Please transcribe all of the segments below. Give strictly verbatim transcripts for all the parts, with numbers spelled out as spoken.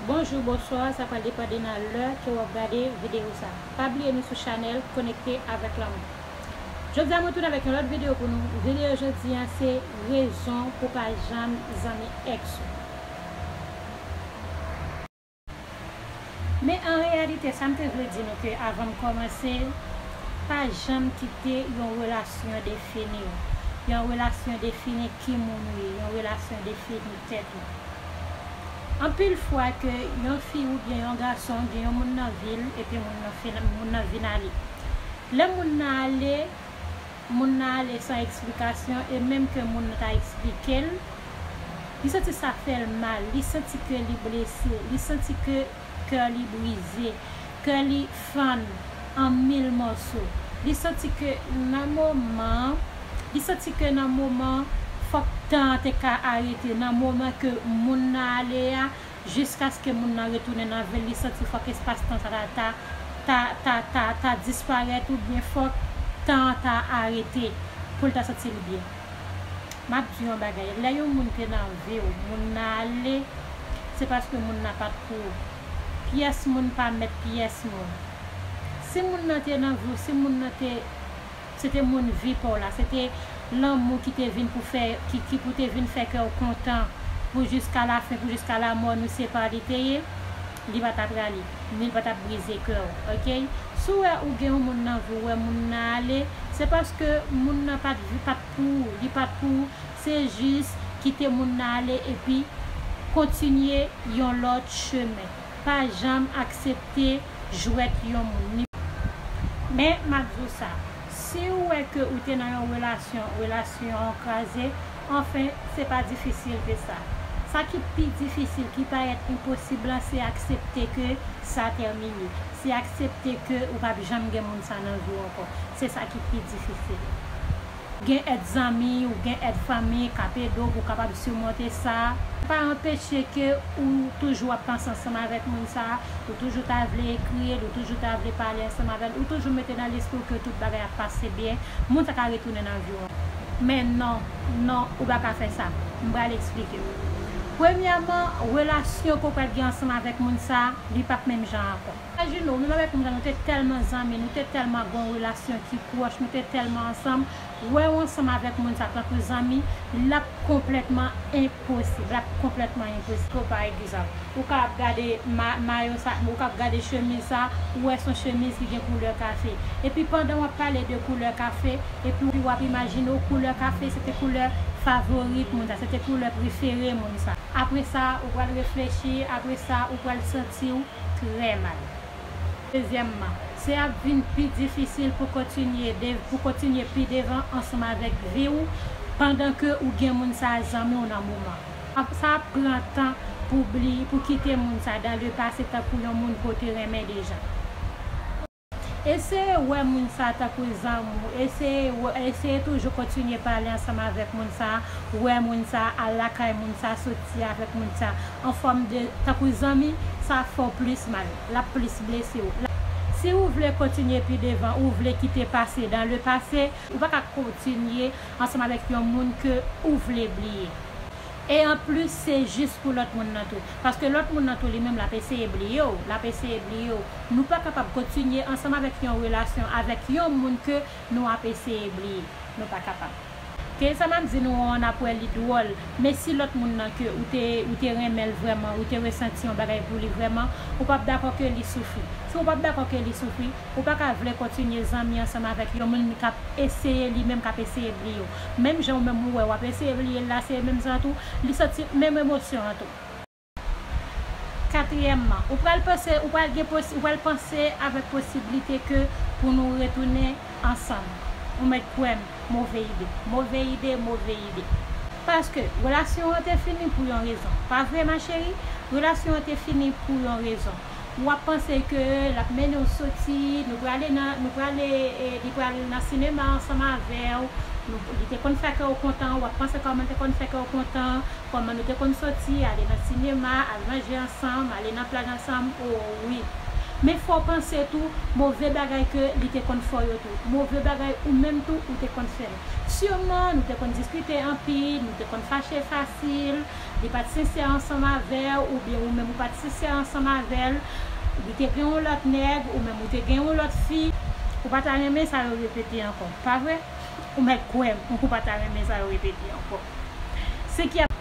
Bonjou, bonswa, sa pral depann de nan lè ke w ap gade videyo sa. Pa bliye nou sou chanèl Konekte avèk Lanmou. Jodi a mwen tounen avèk yon lòt videyo pou nou. Videyo jodi a se rezon pou pa janm zanmi èks ou. Men an reyalite, sa m te vle di nou ke avan m kòmanse, pa janm kite yon relasyon defini w. Yon relasyon defini ki moun ou ye, yon relasyon defini tèt ou. Anpil fwa ke yon fi oubyen yon gason gen yon moun nan vi l, epi moun nan fin, moun nan vin ale. Lè moun nan ale, moun nan ale san eksplikasyon, e menm ke moun nan ta eksplike l, li santi sa fè l mal, li santi ke li blese, li santi ke kè li brize, kè li fann an mil mòso. Li santi ke nan moman, li santi ke nan moman, fòk tan an te ka arete. Nan moman ke moun nan ale a, jiskaske moun nan retounen nan vi l, li santi fòk espas tan sa ta, ta, ta, ta, ta, ta disparèt oubyen fòk tan an ta arete pou l ta santi l byen. M ap di yon bagay, lè yon moun te nan vi w, moun nan ale, se paske moun nan pa t pou ou. Pyès moun pa mèt pyès moun. Si moun nan te nan vi w, si moun nan te, se te moun vi pa w la, se te lanmou ki te vin pou fè, ki, ki pou te vin fè kè w kontan pou jiska lafen, pou jiska lamò nou separe li te ye, li pa t ap rale, ni li pa t ap brize kè w, oke? Si w wè ou gen yon moun nan vi w, ou wè moun nan ale, se paske moun nan pa t vi, pa t pou ou, li pa t pou ou, se jis kite moun nan ale epi kontinye yon lòt chemen. Pa janm aksepte jwèt yon moun. Ni-, men m ap di w sa, si w wè ke ou te nan yon relasyon, relasyon an kraze, anfen, se pa difisil ke sa. Sa ki pi difisil, ki parèt enposib lan, se aksepte ke sa tèmine. Se aksepte ke ou p ap janm gen moun sa nan vi w ankò. Se sa ki pi difisil. Gen èd zanmi, ou gen èd fanmi k ap ede w pou w kapab simonte sa. Pa anpeche ke ou toujou ap panse ansanm avèk moun sa, ou toujou ta vle ekri l, ou toujou ta vle pale ansanm avè l, ou toujou mete nan lespri w ke tout bagay ap pase byen, moun sa ka retounen nan vi w ankò. Men non, non, ou pa ka fè sa. M pral eksplike w. Premyèman, relasyon ke w pral gen ansanm avèk moun sa, li p ap menm jan ankò. Imajine w, menm avèk moun sa, nou te tèlman zanmi, nou te tèlman gen yon relasyon ki pwòch, nou te tèlman ansanm, wè w ansanm avèk moun sa tankou zanmi, l ap konplètman enposib, l ap konplètman enposib. Pou pa egzanp, ou ka ap gade ma-, mayo sa, ou ka ap gade chemiz sa, ou wè se yon chemiz ki gen koulè kafe. Epi pandan w ap pale de koulè kafe, epi w ap imajine w koulè kafe, se te koulè favorit moun sa, se te koulè prefere moun sa. Apre sa, ou pral reflechi, apre sa, ou pral santi w trè mal. Dezyèmman, se ap vin pi difisil pou kontinye de-, pou kontinye pi devan ansanm avèk vi w pandan ke ou gen moun sa a zanmi w nan moman. Ap, sa ap pran tan pou bliye, pou kite moun sa a dans le passé tankou yon moun ke w te renmen deja. Eseye wè moun sa a tankou zanmi w, eseye wè, eseye toujou kontinye pale ansanm avèk moun sa a, wè moun sa a, al lakay moun sa a, soti avèk moun sa a, an fòm de, tankou zanmi, sa ap fè w plis mal, l ap plis blese w. Si ou vle kontinye pi devan, ou vle kite pase dans le passé, ou pa ka kontinye ansanm avèk yon moun ke ou vle bliye. E anplis, se jis pou lòt moun nan tou. Paske lòt moun nan tou, li menm, l ap eseye bliye w, l ap eseye bliye w. Nou pa kapab kontinye ansanm avèk yon relasyon avèk yon moun ke nou ap eseye bliye. Nou pa kapab. Ke sa m ap di nou an, n ap wè li dwòl, men si lòt moun nan ke ou te, ou te renmen l vrèman, ou te resanti yon bagay pou li vrèman, ou p ap dakò ke li soufri. Si w p ap dakò ke li soufri, ou pa ka vle kontinye zanmi ansanm avèk yon moun k ap eseye, li menm k ap eseye bliye w. Menm jan ou menm ou wè w ap eseye bliye l la, se menm jan tou, li santi menm emosyon an tou. Katriyèmman, ou pral panse, ou pral gen posi-, ou pral panse avèk posiblite ke pou nou retounen ansanm. Ou mèt kwè m, move ide, move ide, move ide. Paske relasyon an te fini pou yon rezon. Pa vre, ma chérie? Relasyon an te fini pou yon rezon. W ap panse ke l ap mennen w soti, nou prale nan, nou prale, e, li pral nan sinema ansanm avè w, nou, li te konn fè kè w kontan, w ap panse kòman l te konn fè kè w kontan, kòman nou te konn soti, ale nan sinema, al manje ansanm, ale nan plaj ansanm, o wi. Men fò w panse tou, move bagay ke li te konn fè w yo tou. Move bagay ou menm tou, ou te konn fè l. Siman, nou te konn diskite anpil, nou te konn fache fasil, li pa t sensè ansanm avè w, oubyen ou menm ou pa t sensè ansanm avè l, li te gen yon lòt nèg, ou menm ou te gen yon lòt fi, ou pa ta renmen sa yo repete ankò, pa vre? Ou mèt kwè m, ou pa ta renmen sa yo repete ankò. Senkyèm,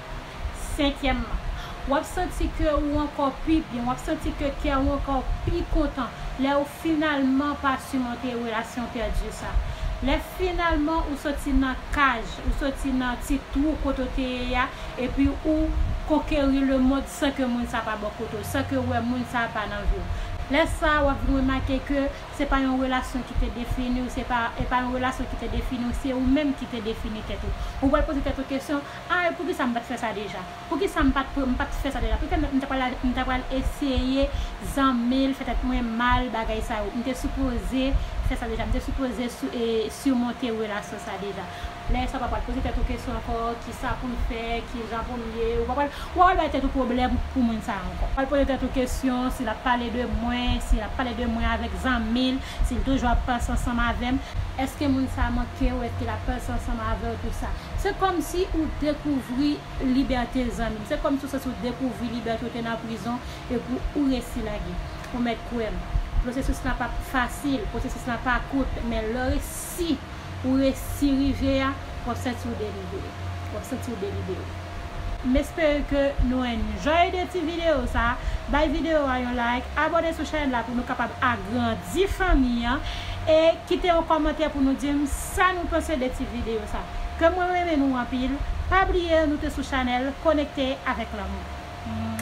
senkyèmman, w ap santi ke ou ankò pi byen, w ap santi ke kè ou ankò pi kontan lè ou finalman pa simonte relasyon pèdi sa. Lè finalman ou soti nan kaj, ou soti nan ti twou kote w te ye a, epi ou konkeri lemonn san ke moun sa pa bò kote w, san ke w wè moun sa pa nan vi w. Lè sa a, w ap vin remake ke se pa yon relasyon ki te defini w, se pa, e pa yon relasyon ki te defini w, se ou menm ki te defini tèt ou. Ou pral poze tèt ou kesyon, a, e poukisa m pa t fè sa deja? Poukisa m pa t, m pa t fè sa deja? Poukisa m, m ta pral, m ta pral eseye zanmi l, fè tèt mwen mal, bagay sa yo? M te sipoze fè sa deja, m te sipoze sou, e, simonte relasyon sa deja. Lè sa w pa pral poze tèt ou kesyon ankò, kisa pou m fè, kijan pou m ye, ou pa pral, ou pa pral bay tèt ou pwoblèm pou moun sa a ankò. Ou pral poze tèt ou kesyon, si l ap pale de mwen, si l ap pale de mwen avèk zanmi l, si l toujou ap panse ansanm avè m, èske moun sa a manke w, èske l ap panse ansanm avè w, tou sa. Se kòmsi ou dekouvri libète zanmi m. Se kòmsi w santi w dekouvri libète w te nan prizon, epi ou resi lage. Ou mèt kwè m. Pwosesis lan pa fasil, pwosesis lan pa kout, men lè w resi ou resi rive a, w ap santi w delivre. W ap santi w delibere. M espere ke nou enjoy de ti videyo sa. Bay videyo a yon like, abòne sou chanèl la pou nou kapab agrandi fanmi an, e kite yon kòmantè pou nou di m sa nou panse de ti videyo sa. Ke mwen renmen nou anpil. Pa bliye nou te sou chanèl Konekte avèk Lanmou.